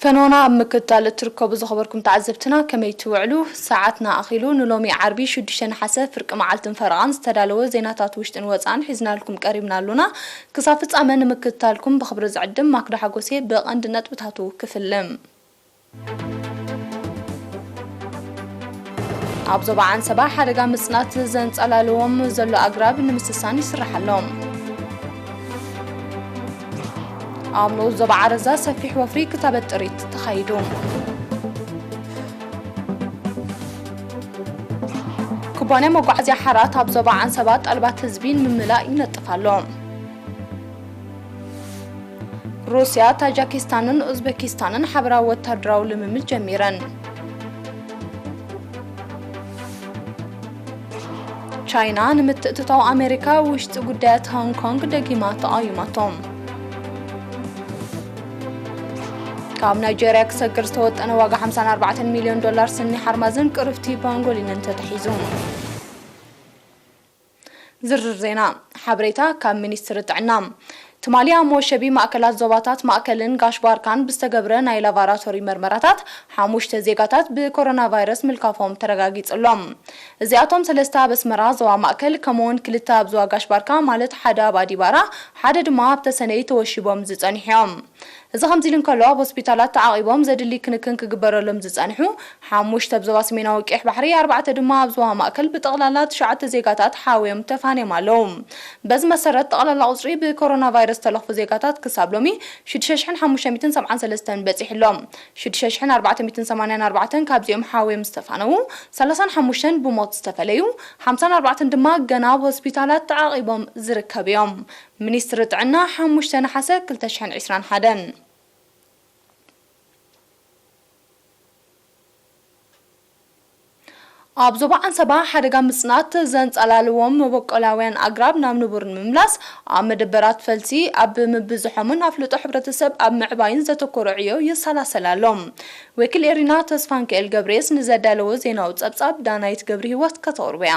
ፈኖና ኣብ ምክትታል እትርከቡ ዝኸበርኩም ተዓዘብትና ከመይ ትውዕሉ? ሰዓትና ኣኺሉ ንሎሚ ዓርቢ ሽዱሽተ ነሓሰ ፍርቂ መዓልትን ፈረቓን ዝተዳለወ ዜናታት ውሽጥን ወጻእን ሒዝናልኩም ቀሪብና ኣሉና። ክሳብ ፍጻመ ንምክትታልኩም ብኽብሪ ዝዕድም ማክዳ ሓጎሴ ብቐንዲ ነጥብታቱ ክፍልም። ኣብ ዞባ ዓንሰባ ሓደጋ ምጽናት ዘንጸላልዎም ዘሎ ኣግራብ ንምስሳን ይስራሕ ኣሎ። ኣብ ንኡስ ዞባ ዓረዛ ሰፊሕ ወፍሪ ክታበት ጥሪት ተኻይዱ። ኩባንያ መጓዓዝያ ሓራት ኣብ ዞባ ዓንሰባ ጠልባት ህዝቢ ንምምላእ ይነጥፍ ኣሎ። ሩስያ፣ ታጃኪስታንን ኡዝቤኪስታንን ሓበራዊ ወታደራዊ ልምምድ ጀሚረን። ቻይና ንምትእትታው ኣሜሪካ ውሽጢ ጉዳያት ሆንግ ኮንግ ደጊማ ተቓዊማቶ። ካብ ናይጄርያ ክሰግር ዝተወጠነ ዋጋ ሓምሳን ኣርባዕተን ሚልዮን ዶላር ስኒ ሓርማዝን ቅርፍቲ ፓንጎሊንን ተታሒዙ። ዝርዝር ዜና። ሓበሬታ ካብ ሚኒስትሪ ጥዕና። ትማሊ ኣብ መወሸቢ ማእከላት ዞባታት ማእከልን ጋሽ ባርካን ብዝተገብረ ናይ ላቫራቶሪ መርመራታት ሓሙሽተ ዜጋታት ብኮሮና ቫይረስ ምልካፎም ተረጋጊጹ ኣሎ። እዚኣቶም ሰለስተ ኣብ ኣስመራ ዞባ ማእከል፣ ከምኡውን ክልተ ኣብ ዞባ ጋሽ ባርካ፣ ማለት ሓደ ኣብ ኣዲባራ፣ ሓደ ድማ ኣብ ተሰነይ ተወሺቦም ዝጸኒሑ እዮም። እዚ ከምዚ ኢሉ እንከሎ፣ ኣብ ሆስፒታላት ተዓቒቦም ዘድሊ ክንክን ክግበረሎም ዝጸንሑ ሓሙሽተ ኣብ ዞባ ሰሜናዊ ቀይሕ ባሕሪ፣ ኣርባዕተ ድማ ኣብ ዞባ ማእከል፣ ብጠቕላላ ትሽዓተ ዜጋታት ሓውዮም ተፋንዮም ኣለዉ። በዚ መሰረት፣ ጠቕላላ ቁጽሪ ብኮሮና ቫይረስ ዝተለኽፉ ዜጋታት ክሳብ ሎሚ ሽዱሽተ ሽሕን ሓሙሽተ ሚእትን ሰብዓን ሰለስተን በጺሑ ኣሎ። ሽዱሽተ ሽሕን ኣርባዕተ ሚእትን ሰማንያን ኣርባዕተን ካብዚኦም ሓውዮም ዝተፋነዉ፣ ሰላሳን ሓሙሽተን ብሞት ዝተፈለዩ፣ ሓምሳን ኣርባዕተን ድማ ገና ኣብ ሆስፒታላት ተዓቒቦም ዝርከቡ እዮም። ሚኒስትሪ ጥዕና፣ ሓሙሽተ ነሓሰ ክልተ ሽሕን ዕስራን ሓደን። ኣብ ዞባ ዓንሰባ ሓደጋ ምጽናት ዘንጸላልዎም መበቆላውያን ኣግራብ ናብ ንቡር ንምምላስ ኣብ መደበራት ፈልሲ ኣብ ምብዝሖምን ኣፍልጦ ሕብረተሰብ ኣብ ምዕባይን ዘተኮረ ዕዮ ይሰላሰል ኣሎ። ወኪል ኤሪና ተስፋንክኤል ገብርኤስ ንዘዳለዎ ዜናዊ ጸብጻብ ዳናይት ገብረ ህይወት ከተቕርቦ እያ።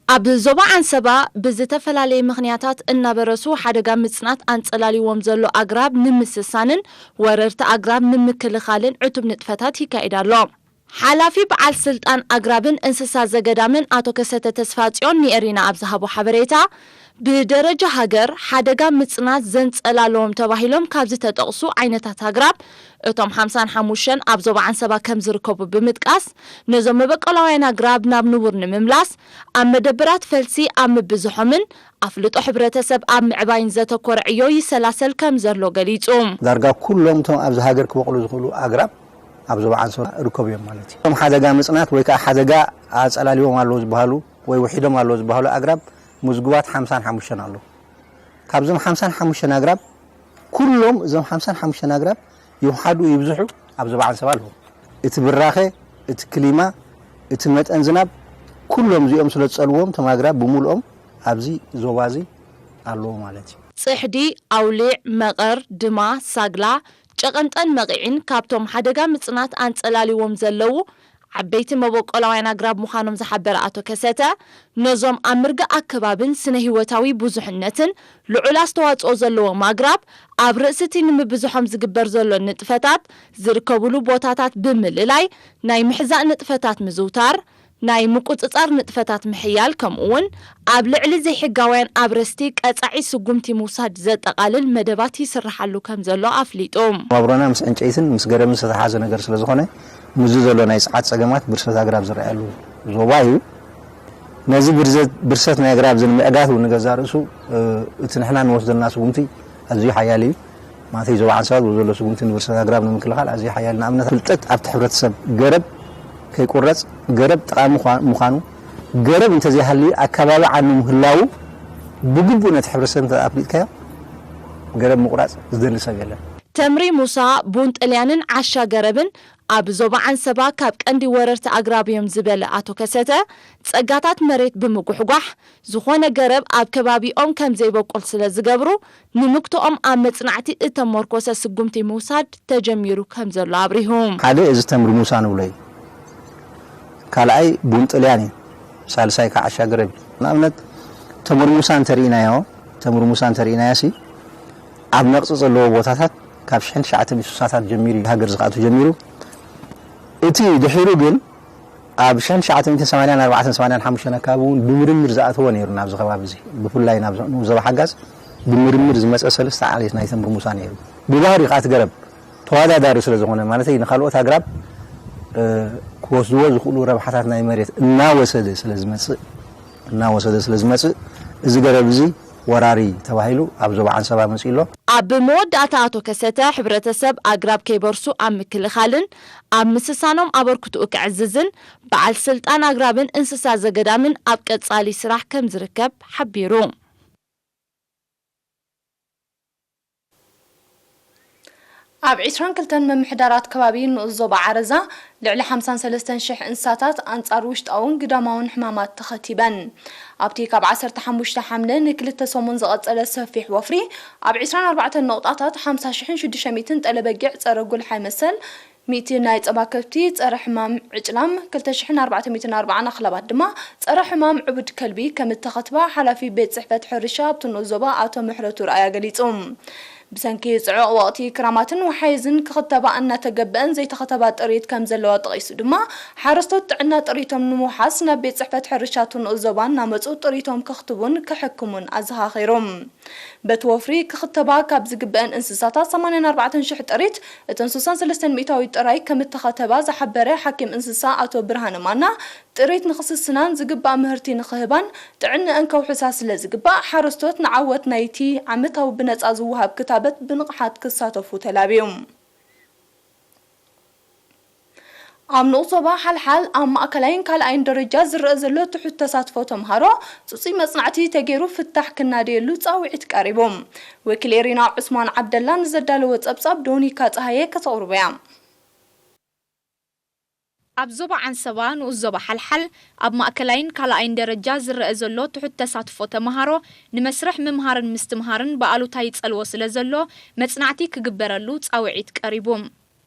ኣብ ዞባ ዓንሰባ ብዝተፈላለየ ምኽንያታት እናበረሱ ሓደጋ ምጽናት ኣንጸላልዎም ዘሎ ኣግራብ ንምስሳንን ወረርቲ ኣግራብ ንምክልኻልን ዕቱብ ንጥፈታት ይካየድ ኣሎ። ሓላፊ በዓል ስልጣን ኣግራብን እንስሳ ዘገዳምን ኣቶ ከሰተ ተስፋጽዮን ንኤሪና ኣብ ዝሃቦ ሓበሬታ፣ ብደረጃ ሃገር ሓደጋ ምጽናት ዘንጸላለዎም ተባሂሎም ካብ ዝተጠቕሱ ዓይነታት ኣግራብ እቶም ሓምሳን ሓሙሽተን ኣብ ዞባ ዓንሰባ ከም ዝርከቡ ብምጥቃስ፣ ነዞም መበቆላውያን ኣግራብ ናብ ንቡር ንምምላስ ኣብ መደበራት ፈልሲ ኣብ ምብዝሖምን ኣፍልጦ ሕብረተሰብ ኣብ ምዕባይን ዘተኮረ ዕዮ ይሰላሰል ከም ዘሎ ገሊጹ። ዳርጋ ኩሎም እቶም ኣብዚ ሃገር ክበቕሉ ዝኽእሉ ኣግራብ ኣብ ዞባ ዓንሰባ ይርከቡ እዮም ማለት እዩ። እቶም ሓደጋ ምጽናት ወይ ከዓ ሓደጋ ኣጸላልዎም ኣለዉ ዝበሃሉ ወይ ውሒዶም ኣለዉ ዝበሃሉ ኣግራብ ምዝጉባት ሓምሳን ሓሙሽተን ኣለዉ። ካብዞም ሓምሳን ሓሙሽተን ኣግራብ ኩሎም እዞም ሓምሳን ሓሙሽተን ኣግራብ ይውሓዱ ይብዝሑ ኣብ ዞባ ዓንሰባ ኣለዉ። እቲ ብራኸ፣ እቲ ክሊማ፣ እቲ መጠን ዝናብ ኩሎም እዚኦም ስለ ዝጸልዎም እቶም ኣግራብ ብምልኦም ኣብዚ ዞባ እዚ ኣለዉ ማለት እዩ። ጽሕዲ፣ ኣውሊዕ፣ መቐር፣ ድማ፣ ሳግላ፣ ጨቐንጠን መቒዕን ካብቶም ሓደጋ ምጽናት ኣንጸላልዎም ዘለዉ ዓበይቲ መበቆላውያን ኣግራብ ምዃኖም ዝሓበረ ኣቶ ከሰተ፣ ነዞም ኣብ ምርጋእ ኣከባብን ስነ ህይወታዊ ብዙሕነትን ልዑል ኣስተዋጽኦ ዘለዎም ኣግራብ ኣብ ርእሲ እቲ ንምብዝሖም ዝግበር ዘሎ ንጥፈታት ዝርከብሉ ቦታታት ብምልላይ ናይ ምሕዛእ ንጥፈታት ምዝውታር፣ ናይ ምቁጽጻር ንጥፈታት ምሕያል፣ ከምኡ እውን ኣብ ልዕሊ ዘይሕጋውያን ኣብረስቲ ቀጻዒ ስጉምቲ ምውሳድ ዘጠቓልል መደባት ይስርሓሉ ከም ዘሎ ኣፍሊጡ። መብሮና ምስ ዕንጨይትን ምስ ገረብን ዝተተሓዘ ነገር ስለ ዝኾነ፣ ምስዚ ዘሎ ናይ ጸዓት ጸገማት ብርሰት ኣግራብ ዝረኣየሉ ዞባ እዩ። ነዚ ብርዘት-፣ ብርሰት ናይ ኣግራብ እዚ ንምዕጋት እውን ንገዛእ ርእሱ፣ እ፣ እቲ ንሕና እንወስዶ ዘለና ስጉምቲ ኣዝዩ ሓያል እዩ። ማለት እዩ፣ ዞባ ዓንሰባ ዘሎ ስጉምቲ ንብርሰት ኣግራብ ንምክልኻል ኣዝዩ ሓያል። ንኣብነት፣ ፍልጠት ኣብቲ ሕብረተሰብ ገረብ ከይቁረጽ፣ ገረብ ጠቓሚ ምዃ-፣ ምዃኑ፣ ገረብ እንተዘይሃልዩ ኣከባቢ ዓኑ ምህላዉ ብግቡእ ነቲ ሕብረተሰብ እንተ ኣፍሊጥካዮ፣ ገረብ ምቑራጽ ዝደሊ ሰብ የለን። ተምሪ ሙሳ፣ ቡን ጥልያንን ዓሻ ገረብን ኣብ ዞባ ዓንሰባ ካብ ቀንዲ ወረርቲ ኣግራብ እዮም ዝበለ ኣቶ ከሰተ፣ ጸጋታት መሬት ብምጉሕጓሕ፣ ዝኾነ ገረብ ኣብ ከባቢኦም ከም ዘይበቁል ስለ ዝገብሩ፣ ንምግትኦም ኣብ መጽናዕቲ እተመርኮሰ ስጉምቲ ምውሳድ ተጀሚሩ ከም ዘሎ ኣብሪሁ። ሓደ፣ እዚ ተምሪ ሙሳ ንብሎ እዩ። ካልኣይ፣ ቡን ጥልያን እዩ። ሳልሳይ፣ ከዓ ዓሻ ገረብ እዩ። ንኣብነት፣ ተምሪ ሙሳ እንተርኢናዮ፣ ተምሪ ሙሳ እንተርኢናዮ ሲ፣ ኣብ ነቕጺ ዘለዎ ቦታታት ካብ ሽሕን ትሽዓተ ሚእትን ስሳታት ጀሚሩ እዩ ሃገር ዝኣቱ ጀሚሩ። እቲ ድሒሩ ግን ኣብ ሽሕን ትሽዓተ ሚእትን ሰማንያን ኣርባዕተን ሰማንያን ሓሙሽተን ኣካባቢ እውን ብምርምር ዝኣተዎ ነይሩ ናብዚ ከባቢ እዚ። ብፍላይ ናብዚ ንኡስ ዞባ ሓጋዝ ብምርምር ዝመጸ ሰለስተ ዓሌት ናይ ተምር ሙሳ ነይሩ። ብባህሪ ከኣ እቲ ገረብ ተወዳዳሪ ስለ ዝኾነ፣ ማለተይ ንኻልኦት ኣግራብ፣ እ፣ ክወስድዎ ዝኽእሉ ረብሓታት ናይ መሬት እናወሰደ ስለ ዝመጽእ፣ እናወሰደ ስለ ዝመጽእ፣ እዚ ገረብ እዚ ወራሪ ተባሂሉ ኣብ ዞባ ዓንሰባ መጺኡ ኣሎ። ኣብ መወዳእታ ኣቶ ከሰተ፣ ሕብረተሰብ ኣግራብ ከይበርሱ ኣብ ምክልኻልን ኣብ ምስሳኖም ኣበርክትኡ ከዕዝዝን በዓል ስልጣን ኣግራብን እንስሳ ዘገዳምን ኣብ ቀጻሊ ስራሕ ከም ዝርከብ ሓቢሩ። ኣብ ዒስራን ክልተን ምምሕዳራት ከባቢ ንኡስ ዞባ ዓረዛ ልዕሊ ሓምሳን ሰለስተን ሽሕ እንስሳታት ኣንጻር ውሽጣውን ግዳማውን ሕማማት ተኸቲበን። ኣብቲ ካብ ዓሰርተ ሓሙሽተ ሓምለ ንክልተ ሰሙን ዝቐጸለ ሰፊሕ ወፍሪ፣ ኣብ ዒስራን ኣርባዕተን ነቑጣታት ሓምሳ ሽሕን ሽዱሽተ ሚእትን ጠለ በጊዕ ጸረ ጉልሓይ መሰል፣ ሚእቲ ናይ ጸባ ከብቲ ጸረ ሕማም ዕጭላም፣ ክልተ ሽሕን ኣርባዕተ ሚእትን ኣርባዓን ኣኽላባት ድማ ጸረ ሕማም ዕቡድ ከልቢ ከም እተኸትባ ሓላፊ ቤት ጽሕፈት ሕርሻ ኣብቲ ንኡስ ዞባ ኣቶ ምሕረቱ ረኣያ ገሊጹ። ብሰንኪ ጽዑቕ ወቕቲ ክራማትን ወሓይዝን ክኽተባ እናተገበአን ዘይተኸተባ ጥሪት ከም ዘለዋ ጠቒሱ ድማ፣ ሓረስቶት ጥዕና ጥሪቶም ንምውሓስ ናብ ቤት ጽሕፈት ሕርሻ እቲ ንኡስ ዞባ እናመጹ ጥሪቶም ከኽትቡን ከሕክሙን ኣዘኻኺሩ። በቲ ወፍሪ ክኽተባ ካብ ዝግበአን እንስሳታት ሰማንያን ኣርባዕተን ሽሕ ጥሪት፣ እተን ስሳን ሰለስተን ሚእታዊት ጥራይ ከም እተኸተባ ዝሓበረ ሓኪም እንስሳ ኣቶ ብርሃነ ማና፣ ጥሪት ንኽስስናን ዝግባእ ምህርቲ ንኽህባን ጥዕንአን ከውሕሳ ስለ ዝግባእ፣ ሓረስቶት ንዓወት ናይቲ ዓመታዊ ብነጻ ዝወሃብ ክታበት ብንቕሓት ክሳተፉ ተላብዩ። ኣብ ንኡስ ዞባ ሓልሓል ኣብ ማእከላይን ካልኣይን ደረጃ ዝረአ ዘሎ ትሑት ተሳትፎ ተምሃሮ፣ ጽጹይ መጽናዕቲ ተገይሩ ፍታሕ ክናደየሉ ጻውዒት ቀሪቡ። ወኪል ኤሪና ዑስማን ዓብደላ ንዘዳለዎ ጸብጻብ ዶኒካ ጸሃየ ከተቕርቦ እያ። ኣብ ዞባ ዓንሰባ ንኡስ ዞባ ሓልሓል ኣብ ማእከላይን ካልኣይን ደረጃ ዝረአ ዘሎ ትሑት ተሳትፎ ተምሃሮ ንመስርሕ ምምሃርን ምስትምሃርን ብኣሉታ ይጸልዎ ስለ ዘሎ መጽናዕቲ ክግበረሉ ጻውዒት ቀሪቡ።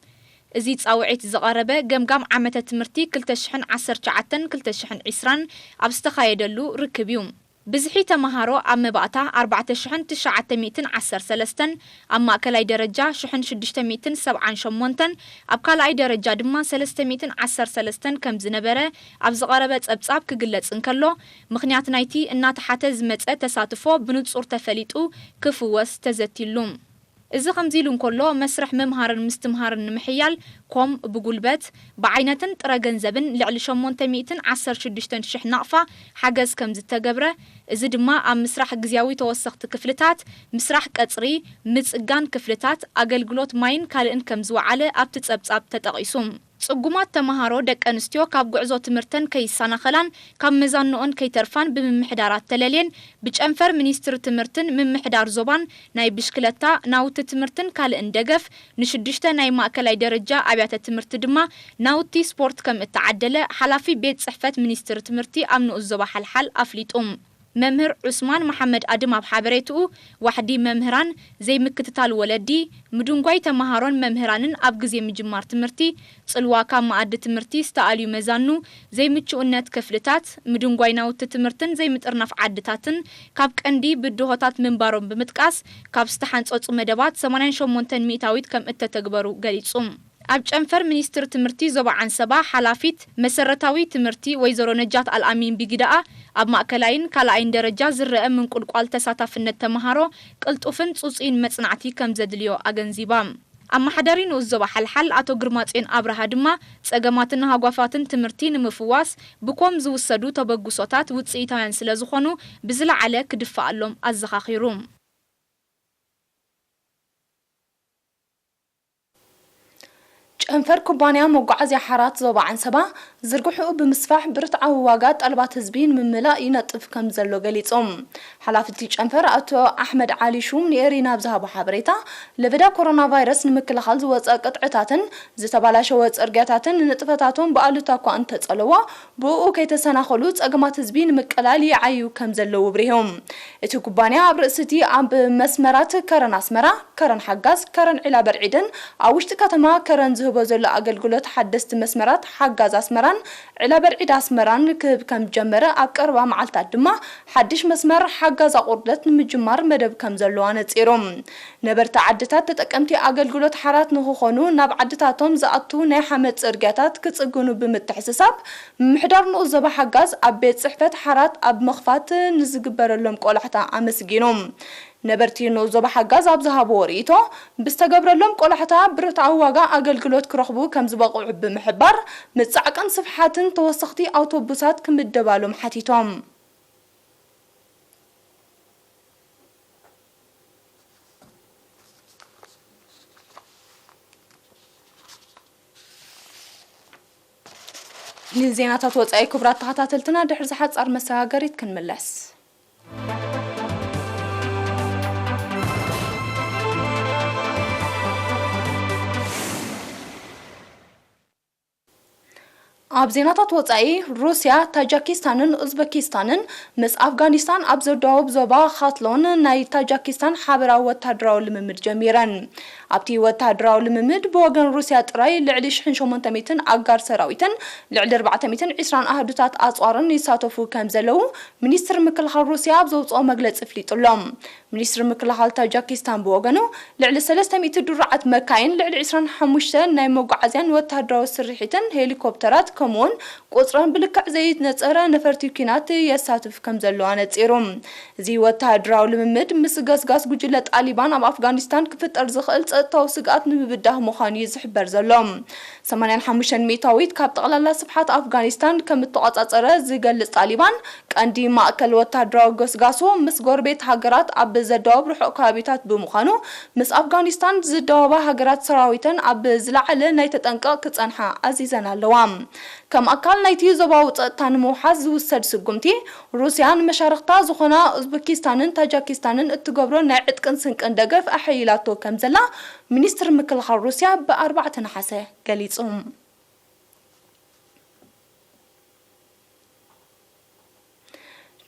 እዚ ጻውዒት ዝቐረበ ገምጋም ዓመተ ትምህርቲ ክልተ ሽሕን ዓሰርተ ትሽዓተን ክልተ ሽሕን ዕስራን ኣብ ዝተኻየደሉ ርክብ እዩ። ብዝሒ ተምሃሮ ኣብ መባእታ ኣርባዕተ ሽሕን ትሽዓተ ሚእትን ዓሰርተ ሰለስተን፣ ኣብ ማእከላይ ደረጃ ሽሕን ሽዱሽተ ሚእትን ሰብዓን ሸሞንተን፣ ኣብ ካልኣይ ደረጃ ድማ ሰለስተ ሚእትን ዓሰርተ ሰለስተን ከም ዝነበረ ኣብ ዝቐረበ ጸብጻብ ክግለጽ እንከሎ፣ ምኽንያት ናይቲ እናተሓተ ዝመጸ ተሳትፎ ብንጹር ተፈሊጡ ክፍወስ ተዘትይሉ። እዚ ከምዚ ኢሉ እንከሎ፣ መስርሕ ምምሃርን ምስትምሃርን ንምሕያል፣ ኮም ብጉልበት፣ ብዓይነትን ጥረ ገንዘብን ልዕሊ ሸሞንተ ሚእትን ዓሰርተ ሽዱሽተን ሽሕ ናቕፋ ሓገዝ ከም ዝተገብረ፣ እዚ ድማ ኣብ ምስራሕ ግዝያዊ ተወሰኽቲ ክፍልታት፣ ምስራሕ ቀጽሪ፣ ምጽጋን ክፍልታት፣ ኣገልግሎት ማይን ካልእን ከም ዝወዓለ ኣብቲ ጸብጻብ ተጠቒሱ። ጽጉማት ተመሃሮ ደቂ ኣንስትዮ ካብ ጉዕዞ ትምህርተን ከይሰናኸላን ካብ መዛንኦን ከይተርፋን ብምምሕዳራት ተለልየን ብጨንፈር ሚኒስትሪ ትምህርትን ምምሕዳር ዞባን ናይ ብሽክለታ፣ ናውቲ ትምህርትን ካልእን ደገፍ ንሽዱሽተ ናይ ማእከላይ ደረጃ ኣብያተ ትምህርቲ ድማ ናውቲ ስፖርት ከም እተዓደለ ሓላፊ ቤት ጽሕፈት ሚኒስትሪ ትምህርቲ ኣብ ንኡስ ዞባ ሓልሓል ኣፍሊጡ። መምህር ዑስማን መሓመድ ኣድም ኣብ ሓበሬትኡ፣ ዋሕዲ መምህራን፣ ዘይምክትታል ወለዲ፣ ምድንጓይ ተመሃሮን መምህራንን ኣብ ግዜ ምጅማር ትምህርቲ፣ ጽልዋ ካብ መኣዲ ትምህርቲ ዝተኣልዩ መዛኑ፣ ዘይምቹእነት ክፍልታት፣ ምድንጓይ ናውቲ ትምህርትን ዘይምጥርናፍ ዓድታትን ካብ ቀንዲ ብድሆታት ምንባሮም ብምጥቃስ፣ ካብ ዝተሓንጸጹ መደባት ሰማንያን ሸሞንተን ሚእታዊት ከም እተተግበሩ ገሊጹ። ኣብ ጨንፈር ሚኒስትሪ ትምህርቲ ዞባ ዓንሰባ ሓላፊት መሰረታዊ ትምህርቲ ወይዘሮ ነጃት ኣልኣሚን ቢጊዳኣ፣ ኣብ ማእከላይን ካልኣይን ደረጃ ዝረአ ምንቁልቋል ተሳታፍነት ተመሃሮ ቅልጡፍን ጽጹይን መጽናዕቲ ከም ዘድልዮ ኣገንዚባ። ኣመሓዳሪ ንኡስ ዞባ ሓልሓል ኣቶ ግርማጽዮን ኣብርሃ ድማ፣ ጸገማትን ሃጓፋትን ትምህርቲ ንምፍዋስ ብኮም ዝውሰዱ ተበግሶታት ውጽኢታውያን ስለ ዝኾኑ ብዝለዓለ ክድፈኣሎም ኣዘኻኺሩ። ጨንፈር ኩባንያ መጓዓዝያ ሓራት ዞባ ዓንሰባ ዝርግሕኡ ብምስፋሕ ብርትዓዊ ዋጋ ጠለባት ህዝቢ ንምምላእ ይነጥፍ ከም ዘሎ ገሊጹ። ሓላፊ እቲ ጨንፈር ኣቶ ኣሕመድ ዓሊ ሹም ንኤሪና ኣብ ዝሃቦ ሓበሬታ፣ ለበዳ ኮሮና ቫይረስ ንምክልኻል ዝወጸ ቅጥዕታትን ዝተባላሸወ ጽርግያታትን ንንጥፈታቶም ብኣሉታ እኳ እንተጸለዎ፣ ብእኡ ከይተሰናኸሉ ጸገማት ህዝቢ ንምቅላል ይዓዩ ከም ዘለዉ ኣብሪሆም። እቲ ኩባንያ ኣብ ርእሲ እቲ ኣብ መስመራት ከረን ኣስመራ፣ ከረን ሓጋዝ፣ ከረን ዒላ በርዒድን ኣብ ውሽጢ ከተማ ከረን ዝህቡ ዘሎ ኣገልግሎት ሓደስቲ መስመራት ሓጋዝ ኣስመራን ዕላበርዒድ ኣስመራን ክህብ ከም ጀመረ፣ ኣብ ቀረባ መዓልታት ድማ ሓድሽ መስመር ሓጋዝ ኣቑርደት ንምጅማር መደብ ከም ዘለዎ ኣነጺሩ። ነበርቲ ዓድታት ተጠቀምቲ ኣገልግሎት ሓራት ንክኾኑ ናብ ዓድታቶም ዝኣቱ ናይ ሓመድ ጽርግያታት ክጽግኑ ብምትሕስሳብ፣ ምምሕዳር ንኡስ ዞባ ሓጋዝ ኣብ ቤት ጽሕፈት ሓራት ኣብ ምኽፋት ንዝግበረሎም ቆላሕታ ኣመስጊኑ። ነበርቲ ንኡስ ዞባ ሓጋዝ ኣብ ዝሃብዎ ርእይቶ፣ ብዝተገብረሎም ቆላሕታ ብረታዊ ዋጋ ኣገልግሎት ክረኽቡ ከም ዝበቕዑ ብምሕባር፣ ምጻዕቅን ስፍሓትን ተወሰኽቲ ኣውቶቡሳት ክምደባሎም ሓቲቶም። ንዜናታት ወጻኢ ክቡራት ተኸታተልትና ድሕሪ ዝሓጻር መሰጋገሪት ክንምለስ። ኣብ ዜናታት ወጻኢ፣ ሩስያ፣ ታጃኪስታንን ኡዝበኪስታንን ምስ ኣፍጋኒስታን ኣብ ዘዳውብ ዞባ ኻትሎን ናይ ታጃኪስታን ሓበራዊ ወታደራዊ ልምምድ ጀሚረን። ኣብቲ ወታደራዊ ልምምድ ብወገን ሩስያ ጥራይ ልዕሊ ሽሕን ሸሞንተ ሚእትን ኣጋር ሰራዊትን ልዕሊ ኣርባዕተ ሚእትን ዕስራን ኣሃዱታት ኣጽዋርን ይሳተፉ ከም ዘለዉ ሚኒስትሪ ምክልኻል ሩስያ ኣብ ዘውጽኦ መግለጺ ኣፍሊጡ ኣሎ። ሚኒስትሪ ምክልኻል ታጃኪስታን ብወገኑ፣ ልዕሊ ሰለስተ ሚእቲ ድሩዓት መካይን፣ ልዕሊ ዕስራን ሓሙሽተን ናይ መጓዓዝያን ወተሃደራዊ ስርሒትን ሄሊኮፕተራት፣ ከምኡውን ቁጽረን ብልክዕ ዘይነጸረ ነፈርቲ ኲናት የሳትፍ ከም ዘሎ ኣነጺሩ። እዚ ወተሃደራዊ ልምምድ፣ ምስ ገስጋስ ጉጅለ ጣሊባን ኣብ ኣፍጋኒስታን ክፍጠር ዝኽእል ጸጥታዊ ስግኣት ንምብዳህ ምዃኑ እዩ ዝሕበር ዘሎ። ሰማንያን ሓሙሽተን ሚእታዊት ካብ ጠቕላላ ስፍሓት ኣፍጋኒስታን ከም እተቖጻጸረ ዝገልጽ ጣሊባን፣ ቀንዲ ማእከል ወተሃደራዊ ገስጋሱ ምስ ጎረቤት ሃገራት ኣብ ዘዳወብ ርሑቕ ከባቢታት ብምዃኑ፣ ምስ ኣፍጋኒስታን ዝዳወባ ሃገራት ሰራዊተን ኣብ ዝለዓለ ናይ ተጠንቀቕ ክጸንሓ ኣዚዘን ኣለዋ። ከም ኣካል ናይቲ ዞባዊ ጸጥታ ንምውሓስ ዝውሰድ ስጉምቲ፣ ሩስያ ንመሻርኽታ ዝኾና ኡዝበኪስታንን ታጃኪስታንን እትገብሮ ናይ ዕጥቅን ስንቅን ደገፍ ኣሐይላቶ ከም ዘላ ሚኒስትሪ ምክልኻል ሩስያ ብኣርባዕተ ነሓሰ ገሊጹ።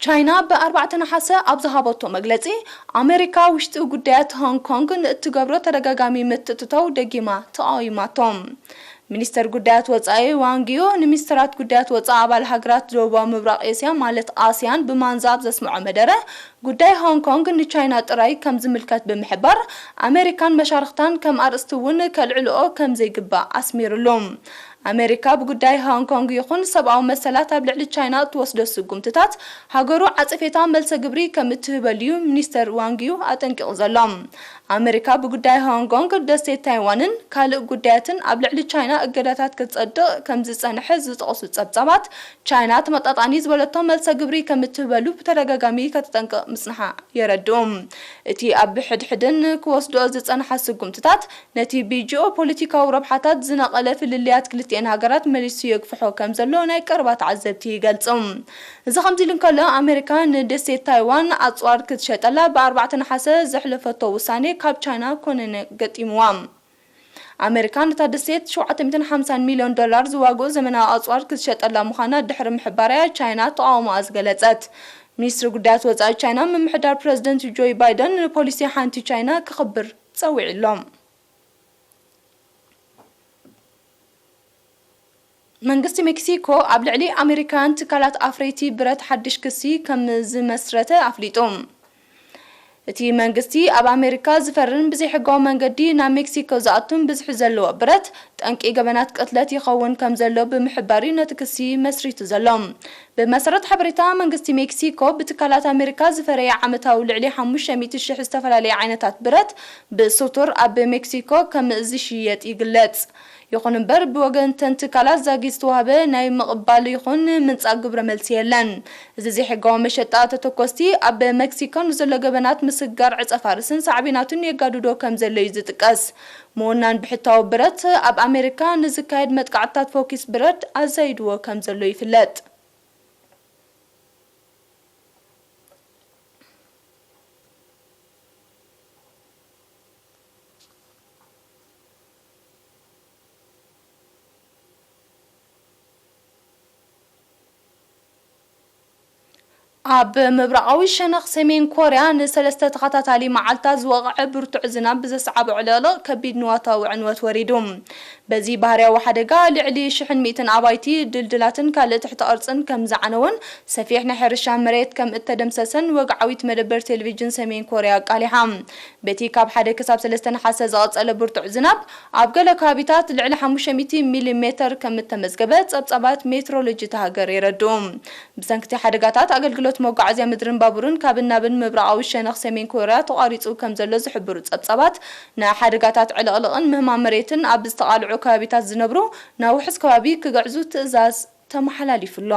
ቻይና ብኣርባዕተ ነሓሰ ኣብ ዝሃበቶ መግለጺ፣ ኣመሪካ ውሽጢ ጉዳያት ሆንግ ኮንግ ንእትገብሮ ተደጋጋሚ ምትእትታው ደጊማ ተቓዊማቶ። ሚኒስተር ጉዳያት ወጻኢ ዋንግ ዩ ንሚኒስተራት ጉዳያት ወጻኢ ኣባል ሃገራት ደቡባዊ ምብራቕ ኤስያ ማለት ኣስያን ብማንዛ ኣብ ዘስምዖ መደረ፣ ጉዳይ ሆንግ ኮንግ ንቻይና ጥራይ ከም ዝምልከት ብምሕባር፣ ኣመሪካን መሻርኽታን ከም ኣርእስቲ እውን ከልዕልኦ ከም ዘይግባእ ኣስሚርሉ። ኣመሪካ ብጉዳይ ሆንግ ኮንግ ይኹን ሰብኣዊ መሰላት ኣብ ልዕሊ ቻይና እትወስዶ ስጉምትታት፣ ሃገሩ ዓጸፌታ መልሰ ግብሪ ከም እትህበሉ እዩ ሚኒስተር ዋንግ ዩ ኣጠንቂቑ ዘሎ። ኣመሪካ ብጉዳይ ሆንግ ኮንግ፣ ደሴት ታይዋንን ካልእ ጉዳያትን ኣብ ልዕሊ ቻይና እገዳታት ክትጸድቕ ከም ዝጸንሐ ዝጠቕሱ ጸብጻባት፣ ቻይና ተመጣጣኒ ዝበለቶ መልሰ ግብሪ ከም እትህበሉ ብተደጋጋሚ ከተጠንቅቕ ምጽንሓ የረድኡ። እቲ ኣብ ሕድሕድን ክወስድኦ ዝጸንሓ ስጉምትታት፣ ነቲ ብጂኦ ፖለቲካዊ ረብሓታት ዝነቐለ ፍልልያት ክልቲኤን ሃገራት መሊሱ የግፍሖ ከም ዘሎ ናይ ቀረባ ተዓዘብቲ ይገልጹ። እዚ ከምዚ ኢሉ እንከሎ፣ ኣመሪካ ንደሴት ታይዋን ኣጽዋር ክትሸጠላ ብኣርባዕተ ነሓሰ ዘሕለፈቶ ውሳኔ ካብ ቻይና ኮነነ ገጢምዋ። ኣመሪካ ነታ ደሴት ሸውዓተ ሚእትን ሓምሳን ሚልዮን ዶላር ዝዋግኡ ዘመናዊ ኣጽዋር ክትሸጠላ ምዃና ድሕሪ ምሕባር'ያ ቻይና ተቓውሞኣ ዝገለጸት። ሚኒስትሪ ጉዳያት ወጻኢ ቻይና፣ ምምሕዳር ፕረዚደንት ጆይ ባይደን ንፖሊሲ ሓንቲ ቻይና ክኽብር ጸዊዑ ኣሎ። መንግስቲ ሜክሲኮ ኣብ ልዕሊ ኣመሪካውያን ትካላት ኣፍረይቲ ብረት ሓድሽ ክሲ ከም ዝመስረተ ኣፍሊጡ። እቲ መንግስቲ፣ ኣብ ኣመሪካ ዝፈርን ብዘይሕጋዊ መንገዲ ናብ ሜክሲኮ ዝኣቱን ብዝሒ ዘለዎ ብረት ጠንቂ ገበናት ቅትለት ይኸውን ከም ዘሎ ብምሕባር እዩ ነቲ ክሲ መስሪቱ ዘሎ። ብመሰረት ሓበሬታ መንግስቲ ሜክሲኮ፣ ብትካላት ኣመሪካ ዝፈረየ ዓመታዊ ልዕሊ ሓሙሽተ ሚእቲ ሽሕ ዝተፈላለየ ዓይነታት ብረት ብስቱር ኣብ ሜክሲኮ ከም ዝሽየጥ ይግለጽ። ይኹን እምበር፣ ብወገን እተን ትካላት ዛጊት ዝተዋህበ ናይ ምቕባል ይኹን ምንጻግ ግብረ መልሲ የለን። እዚ ዘይሕጋዊ መሸጣ ተተኮስቲ ኣብ ሜክሲኮ ንዘሎ ገበናት ምስግጋር ዕጸ ፋርስን ሳዕቤናቱን የጋድዶ ከም ዘሎ እዩ ዝጥቀስ። ምውናን ብሕታዊ ብረት ኣብ ኣሜሪካ ንዝካየድ መጥቃዕትታት ፎኪስ ብረት ኣዛይድዎ ከም ዘሎ ይፍለጥ። ኣብ ምብራቓዊ ሸነኽ ሰሜን ኮርያ ንሰለስተ ተኸታታሊ መዓልታት ዝወቕዐ ብርቱዕ ዝናብ ብዘስዓቦ ዕልቕልቕ ከቢድ ንዋታዊ ዕንወት ወሪዱ። በዚ ባህርያዊ ሓደጋ ልዕሊ ሽሕን ሚእትን ኣባይቲ፣ ድልድላትን ካልእ ትሕተ ቅርጽን ከም ዝዓነወን ሰፊሕ ናይ ሕርሻ መሬት ከም እተደምሰሰን ወግዓዊት መደበር ቴሌቪዥን ሰሜን ኮርያ ኣቃሊሓ። በቲ ካብ ሓደ ክሳብ ሰለስተ ነሓሰ ዝቐጸለ ብርቱዕ ዝናብ ኣብ ገለ ከባቢታት ልዕሊ ሓሙሽተ ሚእቲ ሚሊ ሜተር ከም እተመዝገበ ጸብጻባት ሜትሮሎጂ እታ ሃገር የረድኡ። ብሰንኪ እቲ ሓደጋታት ኣገልግሎት መጓዓዝያ ምድርን ባቡርን ካብን ናብን ምብራቓዊ ሸነኽ ሰሜን ኮርያ ተቋሪጹ ከም ዘሎ ዝሕብሩ ጸብጻባት፣ ንሓደጋታት ዕልቕልቕን ምህማም መሬትን ኣብ ዝተቓልዑ ከባቢታት ዝነብሩ ናብ ውሑስ ከባቢ ክግዕዙ ትእዛዝ ተመሓላሊፉ ኣሎ።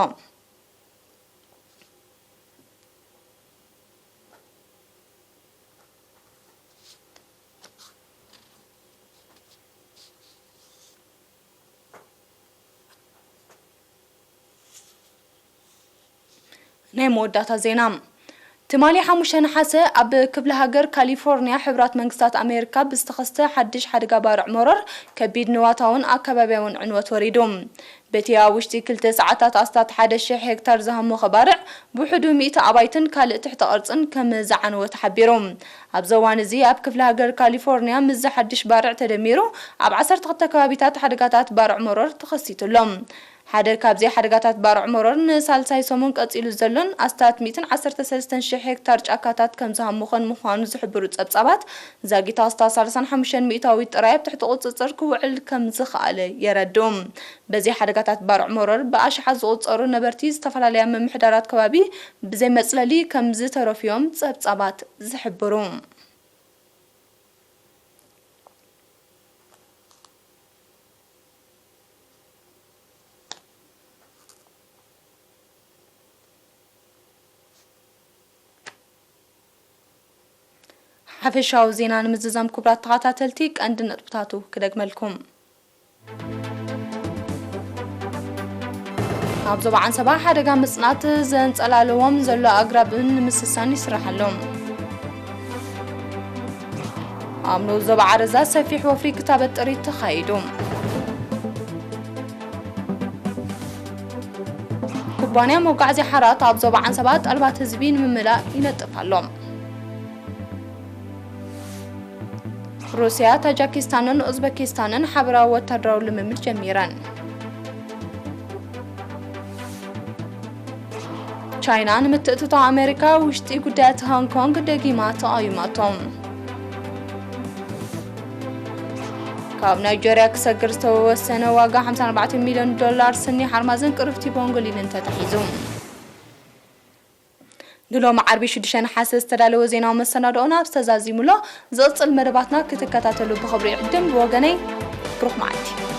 ናይ መወዳእታ ዜና። ትማሊ ሓሙሽተ ነሓሰ ኣብ ክፍለ ሃገር ካሊፎርኒያ ሕቡራት መንግስታት ኣሜሪካ ብዝተኸስተ ሓድሽ ሓደጋ ባርዕ መሮር ከቢድ ንዋታውን ኣከባቢያውን ዕንወት ወሪዱ። በቲ ኣብ ውሽጢ ክልተ ሰዓታት ኣስታት ሓደ ሽሕ ሄክታር ዝሃሞኸ ባርዕ ብውሕዱ ሚእቲ ኣባይትን ካልእ ትሕተ ቅርጽን ከም ዝዓነወ ተሓቢሩ። ኣብዚ እዋን እዚ ኣብ ክፍለ ሃገር ካሊፎርኒያ ምስዚ ሓድሽ ባርዕ ተደሚሩ ኣብ ዓሰርተ ክልተ ከባቢታት ሓደጋታት ባርዕ መሮር ተኸሲቱ ኣሎ። ሓደ ካብዚ ሓደጋታት ባርዕ መሮር ንሳልሳይ ሰሙን ቀጺሉ ዘሎን ኣስታት ሚእትን ዓሰርተ ሰለስተን ሽሕ ሄክታር ጫካታት ከም ዝሃሙኸን ምዃኑ ዝሕብሩ ጸብጻባት፣ ዛጊት ኣስታት ሰላሳን ሓሙሽተን ሚእታዊት ጥራይ ኣብ ትሕቲ ቁጽጽር ክውዕል ከም ዝኸኣለ የረድኡ። በዚ ሓደጋታት ባርዕ መሮር ብኣሽሓት ዝቑጸሩ ነበርቲ ዝተፈላለያ ምምሕዳራት ከባቢ ብዘይ መጽለሊ ከም ዝተረፉ እዮም ጸብጻባት ዝሕብሩ። ሓፈሻዊ ዜና ንምዝዛም፣ ክቡራት ተኸታተልቲ፣ ቀንዲ ነጥብታቱ ክደግመልኩም። ኣብ ዞባ ዓንሰባ ሓደጋ ምጽናት ዘንጸላለዎም ዘሎ ኣግራብን ንምስሳን ይስራሕ ኣሎ። ኣብ ንኡስ ዞባ ዓረዛ ሰፊሕ ወፍሪ ክታበት ጥሪት ተኻይዱ። ኩባንያ መጓዓዝያ ሓራት ኣብ ዞባ ዓንሰባ ጠልባት ህዝቢ ንምምላእ ይነጥፍ ኣሎ። ሩስያ፣ ታጃኪስታንን ኡዝበኪስታንን ሓበራዊ ወታደራዊ ልምምድ ጀሚረን። ቻይና ንምትእትታው ኣሜሪካ ውሽጢ ጉዳያት ሆንግ ኮንግ ደጊማ ተቓዊማቶ። ካብ ናይጀርያ ክሰግር ዝተወሰነ ዋጋ ሓምሳ ኣርባዕተ ሚልዮን ዶላር ስኒ ሓርማዝን ቅርፍቲ ቦንጎሊንን ተታሒዙ። ንሎሚ ዓርቢ ሽዱሽተ ነሓሰ ዝተዳለወ ዜናዊ መሰናድኦና ኣብዚ ተዛዚሙ ኣሎ። ዝቕጽል መደባትና ክትከታተሉ ብኽብሪ ይዕድም። ብወገነይ ብሩኽ መዓልቲ።